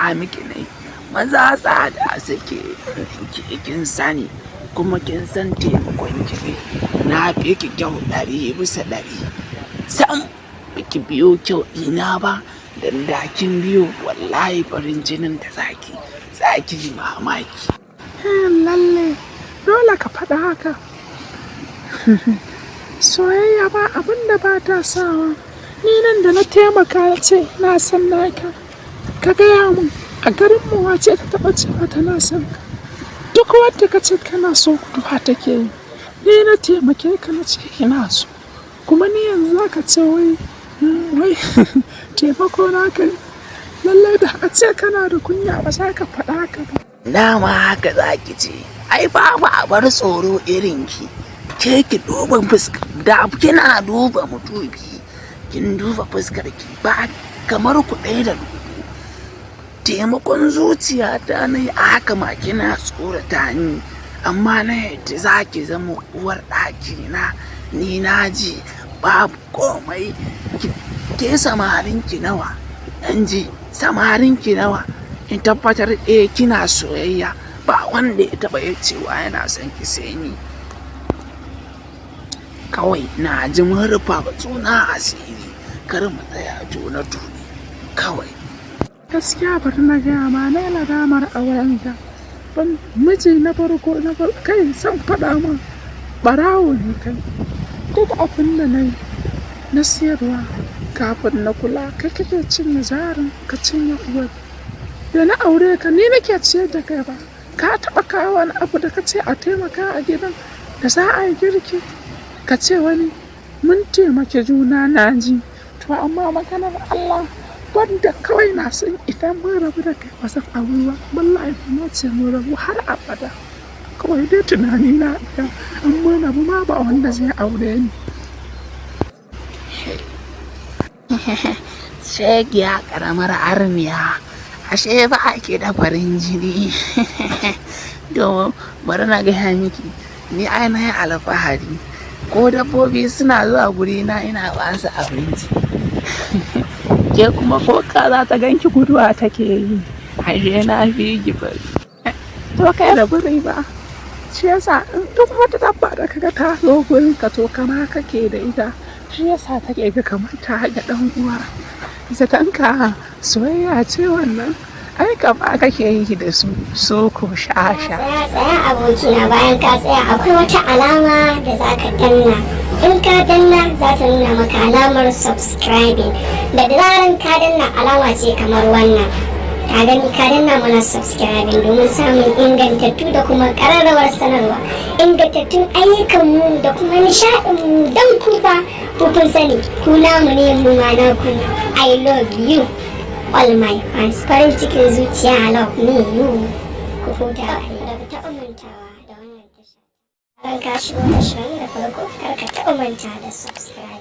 Taimaka miki ne. Maza tsada suke, kin sani, kuma kin san taimakon ki ne. Na fi ki kyau 100%. Sam baki biyo kyau ɗina ba, dan da kin biyo, wallahi farin jinin da zaki yi mamaki. Lalle dole ka faɗa haka. Soyayya ba abin da ba ta sawa. Ni nan da na taimaka ce na san naka. Ka gaya mun, a garinmu wace ta taɓa cewa tana son ka? Duk wadda ka ce kana so, guduwa take yi. Ni na taimake ka na ce ina so. Kuma ni yanzu za ka ce wai taimako na ka yi. Lallai da a ce kana da kunya, ba za ka faɗa haka ba. Dama haka zaki ce. Ai babu abar tsoro irin ki. Ke ki duba fuska da kina duba mutubi. Kin duba fuskar ki, ba kamar ku ɗaya da dubu. Taimakon zuciya ta na yi a haka ma kina tsorata ni. Amma na yadda za ki zama uwar ɗaki na, ni na ji babu komai. Ke samarin ki nawa? In ji samarin ki nawa? In tabbatar eh kina soyayya, ba wanda ya taɓa iya cewa yana son ki sai ni. Kawai na ji mun rufa wa juna asiri, kar mu tsaya tone tone kawai. Gaskiya bari na gaya ma, na yi nadamar auren ka. Ban miji na farko na farko kai san faɗa ma, ɓarawo ne kai. Duk abin da na yi na siyarwa, kafin na kula kai kake cinye jarin, ka cinye uwar. Da na aure ka, ni nake ciyar da kai ba. Ka taɓa kawo wani abu da ka ce a taimaka a gidan da za a yi girki? Ka ce wani mun taimaki juna, na ji. To amma maganar Allah, wanda kawai na san idan mun rabu da kai ba zan auri ba. Wallahi na ce mun rabu har abada. Kawai dai tunani na ɗaya, in mun rabu ma ba wanda zai aure ni. Shegiya, ƙaramar arniya, ashe ba ki da farin jini. Domin bari na gaya miki, ni ai na yi alfahari. Ko dabbobi suna zuwa gurina ina ba su abinci. Ke kuma ko kaza ta ganki guduwa take yi. Ashe na fi ki fari. To kai da biri ba. Shi yasa in duk wata dabba da kaga ta zo gurin ka, to kama kake da ita. Shi yasa take ga kamar ta ga ɗan uwa. Zaton ka soyayya ce wannan. Ai kama kake yi da su, su ko sha sha. Tsaya, tsaya abokina. Bayan ka tsaya, akwai wata alama da za ka danna. In ka danna, za ta nuna maka alamar subscribing. Da zaran ka danna, alama ce kamar wannan. Ka gani, ka danna mana subscribing domin samun ingantattu da kuma ƙararrawar sanarwa, ingantattun ayyukanmu da kuma nishaɗinmu. Don ku fa ku kun sani, ku namu ne, mu ma naku ne. I love you all, my fans. Farin cikin zuciya, I love me you. Ku huta da ku taɓa mantawa da wannan tasha. Ran ka shigo tashar da farko, kar ka taɓa manta da subscribe.